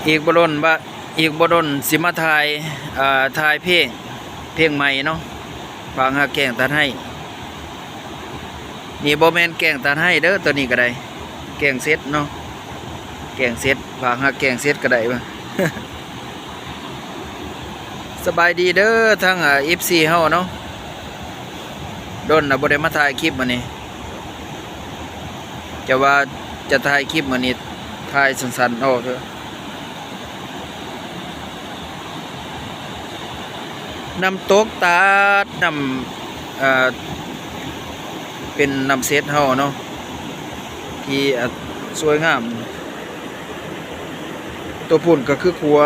ອີກບໍ່ດົນວ່າ ອີກບໍ່ດົນຊິມາຖ່າຍ ເອີ່ ຖ່າຍເພງ ເພງໃໝ່ເນາະ ຝາກຮັກແກ້ງຕັດໄຮ້. ນີ້ບໍ່ແມ່ນແກ້ງຕັດໄຮ້ເດີ ໂຕນີ້ກໍໄດ້ ແກ້ງເສັດເນາະ ແກ້ງເສັດ ຝາກຮັກແກ້ງເສັດກໍໄດ້ວ່າ. ສະບາຍດີເດີທັງ ເອີ່ ເອັຟຊີເຮົາເນາະ ດົນລະບໍ່ໄດ້ມາຖ່າຍຄລິບມື້ນີ້ ຈະວ່າຈະຖ່າຍຄລິບມື້ນີ້ ຖ່າຍສັ້ນໆອອກເດີ. ນ້ຳຕົກຕາດ ນ້ຳ ເອີ່ ເປັນນ້ຳເສັດເຮົາເນາະ ທີ່ ເອີ່ ສວຍງາມ. ໂຕພຸ້ນກໍຄືຂົວ